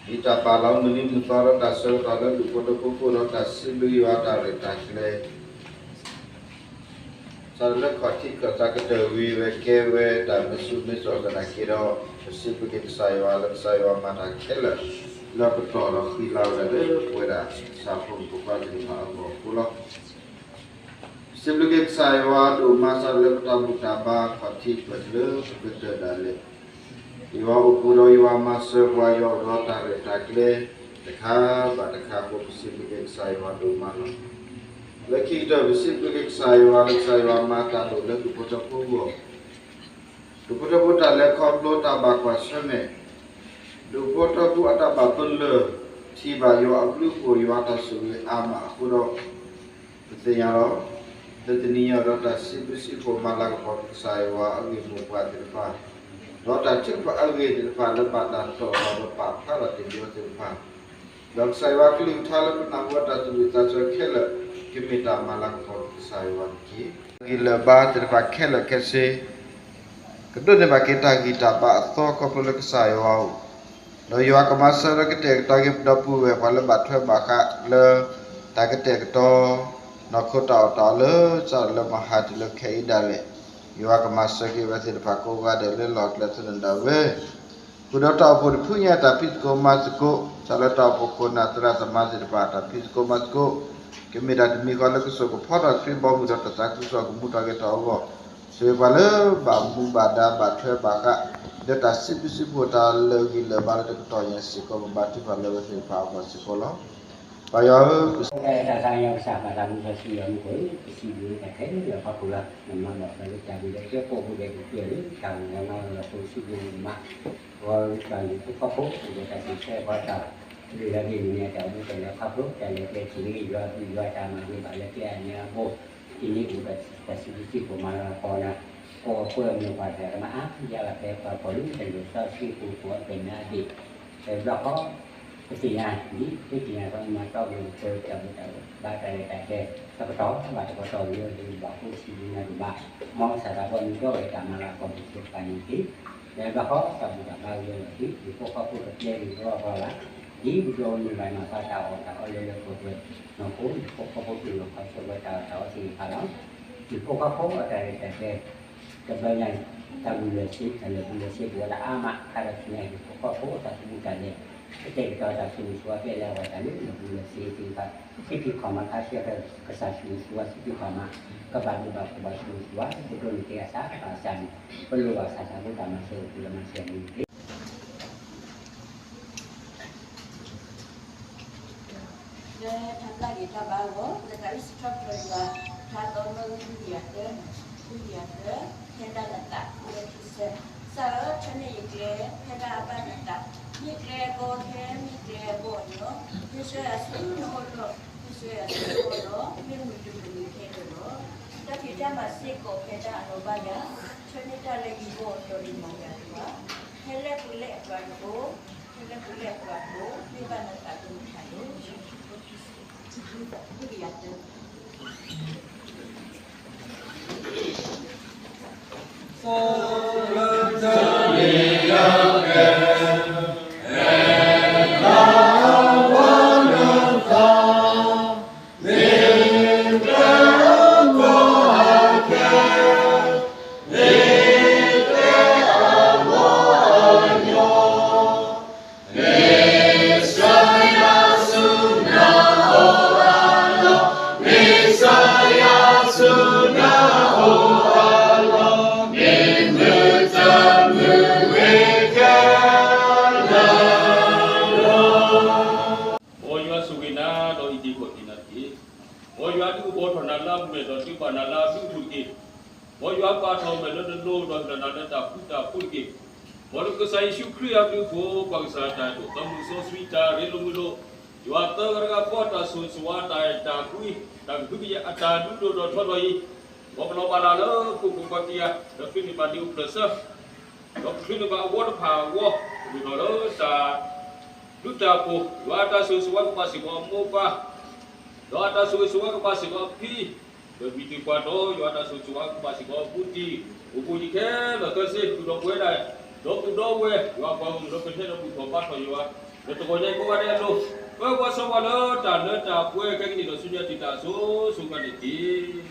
မ့ၢ်တၢ်ပာ်လီၤမုၢ်နံၤမုၢ်သီဒီးတၢ်ဆၢကတီၢ်လၢဒူၣ်ဖိထၢဖိအဃိဒီးတၢ်စံးဘျုးယွၤတၢ်ရဲၣ်တၢ်ကျဲၤ စးထီၣ်လၢခီၣ်ထံးခီၣ်သးကတၢၢ်ဝံၤဝဲကဲဝဲတၢ်မုာ်ဆူၣ်မုာ်စိးသနာ်က့ဒီး ပစံးဘျုးက့ၤကစၢ်ယွၤလၢကစၢ်ယွၤမၤတၢ်ခဲလၢာ် လၢပတီၢ်ဒီးဃံလၤဝဲဒၣ်လၢပဝဲဒၣ်ဆၣ်ဖိကီၢ်ဖိသ့ၣ်တဖၣ်အဂီၢ်အဃိလီၤ. စံးဘျုးက့ၤကစၢ်ယွၤဒိၣ်မးစးထီၣ်လၢပတၢ်ဘူၣ်တၢ်ဘါခီၣ်ထံးပၢၢ်တုၤလၢပကတၢၢ်ဒၣ်လဲာ် ယွၤအိၣ်ဃုာ်ဒီးယွၤမၤစၢၤပှၤ ယွၤအိၣ်ဒီးတၢ်ရဲၣ်တၢ်ကျဲၤ တခါဘၣ်တခါအဃိ ပစံးဘျုးက့ၤကစၢ်ယွၤဒိၣ်မးလီၤ. လၢခံကတၢၢ် ပစံးဘျုးက့ၤကစၢ်ယွၤလၢကစၢ်ယွၤမၤတၢ်ဒိၣ်လၢဒူၣ်ဖိထၢဖိအဂီၢ် ဒူၣ်ဖိထၢဖိတၢ်လဲၤခီဖျိတၢ်ဘၣ်ကွၢ်ဆၢၣ်မဲာ်, ဒူၣ်ဖိထၢဖိအတၢ်ဘၣ်ပလၢၢ် ထံၣ်ဘၣ်ယွၤအဘျုးအဖှိၣ် ယွၤတၢ်ဆိၣ်ဂ့ၤအါမးအဃိဒီး ပသ့ၣ်ညါလီၤ. လၢတနံၤညါအံၤဒီးတၢ်စံးဘျုးစံးဖှိၣ်မၤလၤကပီၤကစၢ်ယွၤအဂ့ၢ်မိၢ်ပှၢ်သ့ၣ်တဖၣ်, ဒီးတၢ်ထုကဖၣ်အဂ့ၢ်သ့ၣ်တဖၣ်လၢဘၣ်တၢ်တီၢ်ဒီးပာ်ဖျါထီၣ်တ့ၢ်လံအီၤသ့ၣ်တဖၣ်, ဒီးကစၢ်ယွၤကလုၢ်ကထါလၢပနၢ်ဟူတၢ်သူၣ်ဝံၣ်သးဆၢခဲလၢာ် ကမ့ၢ်တၢ်မၤလၤကပီၤကစၢ်ယွၤတက့ၢ်. ဂံၢ်လၢာ်ဘါသ့ၣ်တဖၣ်ခဲလၢာ်ခဲဆ့ ကဒိးန့ၢ်ဘၣ်က့ၤတၢ်ဂံၢ်တၢ်ဘါအသီခီဖျိလၢကစၢ်ယွၤအအိၣ်, ဒီးယွၤကမၤစၢၤလၢကတဲာ်ကတီၤက့ၤပဒီပုၢ်ဝဲၢ်ပှၤလၢဘၣ်ထွဲဘၣ်ဃးလၢ တၢ်ကတဲာ်ကတီၤ နီၢ်ခိတၢ်အီၣ်တၢ်အီလၢ စးထီၣ်လၢမဟါတုၤလၢခဲအံၤဒၣ်လဲာ်, ယွၤကမၤစၢၤက့ၤဝဲသ့ၣ်တဖၣ်ကိးဂၤဒဲးလၢလီၢ်ကျဲသနၢၣ်ဒၣ်ဝဲ ဃုာ်ဒီးတၢ်အိၣ်ဖှိၣ်တဖုညါတၢ်ဖံးသကိးမၤသကိး, စးထီၣ်လၢတၢ်အိၣ်ဖှိၣ်ခိၣ်နၢ်သရၣ်သမါသ့ၣ်တဖၣ်တၢ်ဖံးသကိးမၤသကိး, ကမ့ၢ်တၢ်တမံၤဃီလၢကစိာ်ကဖီထီၣ်ခရံာ်ဘီမုၢ်ဒီးတၢ်သးခုကစီၣ်ကမူထီၣ်က့ၤတၢ်အဂီၢ်, ဆိၣ်ဂ့ၤပှၤလၢဘၣ်မူဘၣ်ဒါဘၣ်ထွဲဘၣ်ဃး လၢတၢ်စံးဘျုးစံးဖှိၣ်တၢ်လၢအဂံၢ်လၢာ်ဘၣ်လၢတကတီၢ်ညါစ့ၢ်ကီး ပဘါထုကဖၣ်လၢဝဲသ့ၣ်တဖၣ်အဂီၢ်စ့ၢ်ကီးလီၤ. ပၢ်ယွၤဧၢ, ပစံးဘျုးတၢ်သးကညီၤကစၢ် ပၢ်သးမူစီဆှံယွၤမူခိၣ်ဧၢ, ပစံးဘျုးတၢ်ခဲလၢာ်ခီဖျိလီၤ. နမၤဘၣ်ပှၤလၢတၢ်ဘျုးလၢကဲပိာ်ဖိဒီးကစၢၢ်လၢတၢ်ဂီၤနီၢ်လီၤဖိစံးဘျုးနမး, ဂီၤတၢ်လံၤဖိခီၣ်ဖိ အိၣ်ဒီးတၢ်စံးဆၢဃီတၢ် ဒုၣ်ဒါဒ်န့ၣ် တၢ်အိၣ်မူတၢ်လဲၤခီဖျိ တၢ်လဲၤကျဲထံၣ်န့ၣ် ယွၤဘျုးယွၤတၢ်မၤဂ့ၤဘၣ်လၢကျဲအမဲာ်အဘိ, ဒ်န့ၣ်အိၣ်ဒီးတၢ်စံးဘျုးစံးဖှိၣ်မၤလၤကပီၤနၤ, ကီၢ်ပှဲၤအမ့ၢ်ပှၤတၢ်ကမၤအါယၤလီၤဖဲပှၤဖီၣ်လံတၢ်ယိာ်စီဆှံပူၤကိးအပၢၢ်နါဒ့ၣ်, တဘျီဃီ ပသ့ၣ်ညါဒ် ပသ့ၣ်ညါသီမၤတီၢ်ဂ့ၤတၢ်ဘၣ်တၢ်လဲၤတၢ်ကျဲ တကတီၢ်ဘၣ်တကတီၢ်ဂ့ၤဂ့ၤဘၣ်ဃိစံးဘျုးနၤဒိၣ်မး, မ်ကစၢ်သးဘီမုၢ်ဒီဝဲတၢ်မၤလၤကပီၤပစိၤတဖၣ်န့ၣ်တက့ၢ်. လၢဘျီဃီတၢ်ဘူၣ်တၢ်ဘါဂ့ၤလီၤတက့ၢ်. ယဖိခီဖိကပျဲက့ၤကလီကလီလၢ်, ဒ်ပဒိးန့ၢ်ဘၣ်နီၢ်သးတၢ်အီၣ်တၢ်အီလၢလၢပှဲၤပှဲၤ, နီၢ်ခိ ယဖိခီဖိတူၢ်လိာ်ခီဆၢဝဲတၢ်အီၣ်တၢ်အီသ့ၣ်တဖၣ်လီၤ. ယဖိခီဖိအတၢ်ရဲၣ်တၢ်ကျဲၤ တဘျီညါအံၤ တၢ်ဘူၣ်လၢၢ်စ့ တၢ်လၢာ်ဘူၣ်လၢၢ်စ့ပဝဲဒၣ်အါမး ခါဒီးဆူညါအံၤ ယဖိခီဖိအတၢ်သူၣ်ဘူၣ်တၢ်လဲၤ ကတဲာ်ကတီၤတၢ်ဆိၣ်ဂ့ၤဆိၣ်ဝါ ပျဲလၢအဂီၢ်တၢ်လၢလၢာ်ဘူၣ်လၢၢ်စ့သ့ၣ်တဖၣ် သုဖံးခီၣ်မၤခါဆၢ ကစၢ်ဆိၣ်ဂ့ၤဆိၣ်ဝါသုဖံးခီၣ်မၤ ကဘၣ်ဒိဘၣ်ထံးဘၣ်ဆိၣ်ဂ့ၤဆိၣ်ဝါ ပဒိးန့ၢ်က့ၤအသးဘၣ်အသးန့ၣ် ပလိၣ်ဘၣ်ကစၢ်သးဘိတၢ်မၤစၢၤအိၣ်လၢမၤစၢၤန့ၣ်တက့ၢ်. လၢတၢ်ဘျါက့ၤတၢ်ဘါအဂီၢ် လၢတၢ်အုၣ်စံးထီၣ်ပတြၢၤယွၤ ထါသီမၢဝံ ခွံကယၤသၢ, ခွံကယၤသၢ, ဖဲဒၣ်နသး လၢခံဆၢ, ကစၢ်ဧၢ, ဆၢန့ၢ်ယကျဲ ဖဲဒၣ်အဘၣ်နသး, မ့ၢ်ကျဲအဘီခဲ မ့ၢ်ကျဲအဘီအညီ, မ့ၢ်ဆှၢယၤဆူနအိၣ်လီၢ်, မ့ၢ်ဆှၢယၤဆူနအိၣ်လီၢ်, မ့ၢ်မုာ်တမုာ်မ့ၢ်ခဲလၢာ်လီၤ. တၢ်ဖံးတၢ်မၤစ့ၢ်ကီး ဖဲဒၣ်အလီၢ်ဘၣ်ယၤ, ဆၢန့ၢ်တၢ်လၢယဂီၢ် ဒီးယမၤယၤတဂၤ, ဖဲလဲၣ်ပူၤလဲၣ်အကျါတဘိ, ဖဲလဲၣ်ပူၤလဲၣ်အကျါတဘိ, မ့ၢ်ဘၣ်နသးတမုာ်တၢ်လီၤ. မ်ယွၤဆိၣ်ဂ့ၤနၤ ဒီးအံးက့ၤခီၣ်က့ၤနၤတက့ၢ်. မ်ယွၤဒုးကပီၤထီၣ်နၤလၢအပူၤန့ၣ် ဒီးဒုးပာ်နၤလၢအဘျုးအဖှိၣ်တက့ၢ်. မ်ယွၤပာ်ထီၣ်အမဲာ်လၢနလိၤ ဒီးဟ့ၣ်လီၤနၤလၢတၢ်ဃူတၢ်ဖိးတက့ၢ်. မ်လၢကစၢ်ယ့ၣ်ၡူးခရံာ်အဘျုးအဖှိၣ် ပၢ်ကစၢ်တၢ်အဲၣ်ဒိၣ် သးမုၢ်စီဆှံ တၢ်ရ့လိာ်မုာ်လိာ် ယွၤသၢဂၤတဂၤဃီအတၢ်ဆိၣ်ဂ့ၤဆိၣ်ဝါ တၢ်အဲၣ်တၢ်ကွံ တၢ်ကဟုကယာ်အတၢ်ဒုးလိာ်ဒီးထီထီၣ်အံၤ မ်ပလီၢ်ပာ်လၢ်လၢပခိၣ်ပဃၢၤခံဂၤ ဒီးချုးန့ၢ်ဘၣ်လံာ်အိၣ်ဖျၢၣ်ဆၢ ဒီးချုးန့ၢ်ဘၣ်အဝီတဖၣ်အဂီၢ် ကမ့ၢ်ထီၣ်လၢတၢ်ဘျုးတၢ်ဖှိၣ် ယွၤအတၢ်ဆိၣ်ဂ့ၤဆိၣ်ဝါကဘၣ်စ့ၢ်ကီးအမိၢ်ပၢ် ဒီးအတၢ်ဆိၣ်ဂ့ၤဆိၣ်ဝါကဘၣ်စ့ၢ်ကီးအဖံ ဒီးမံၤတံၤပှၤတီ ယွၤအတၢ်ဆိၣ်ဂ့ၤဆိၣ်ဝါကဘၣ်စ့ၢ်ကီးအဘူးတံၢ် အိၣ်ဘူးယံၤခဲလၢာ်ခဲဆ့ ဃုာ်ဒီးပဝဲဒၣ် ဒီပုၢ်ဒီဝဲၢ် ယွၤပှၤဂီၢ်မုၢ်ဒီးကဟဲဒီးဘူၣ်ထီၣ်ဘါထီၣ်ယွၤ ဒီးတဂီၤညါအံၤကိးဂၤဒဲးအလိၤ ပၢပှၤစီပှၤလၢတၢ်လၢတၢ်ပှဲၤခဲကနံၣ်ဒီးဆူညါတုၤတၢ်အစိၤစိၤအဃၣ်န့ၣ်တက့ၢ်.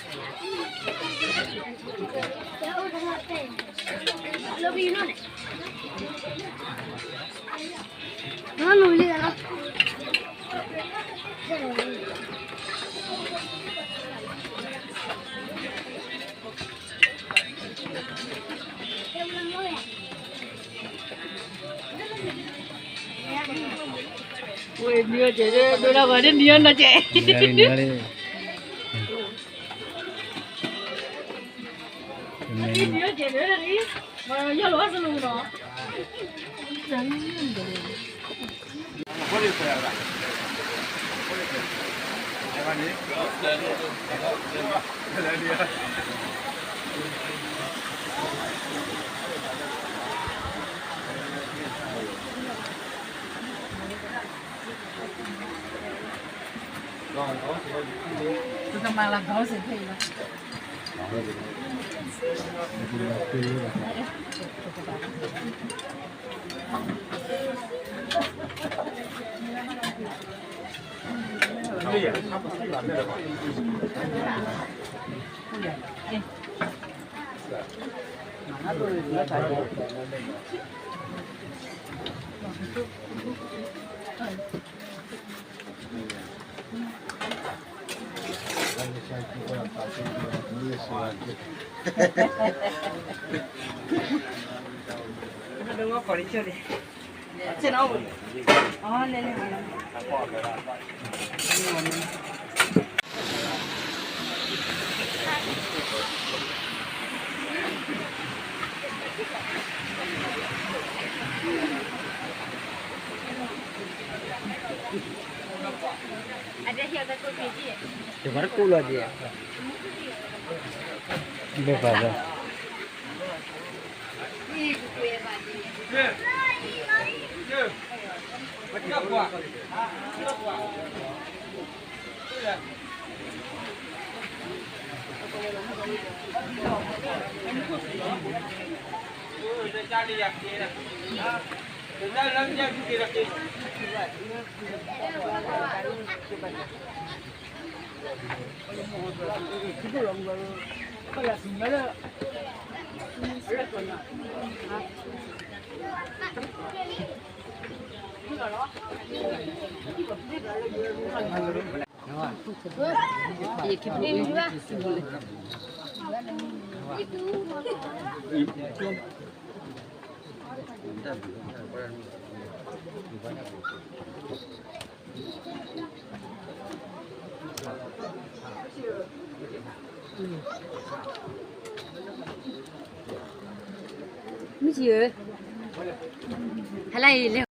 ဝဲနံၤအီၤကဲး ဒိၣ်ဒၣ်ဝဲဒ်နံၤအီၤနီၤကဲး မုၢ်ဆံးဧၢ, ဟဲလၢအံၤလဲၤ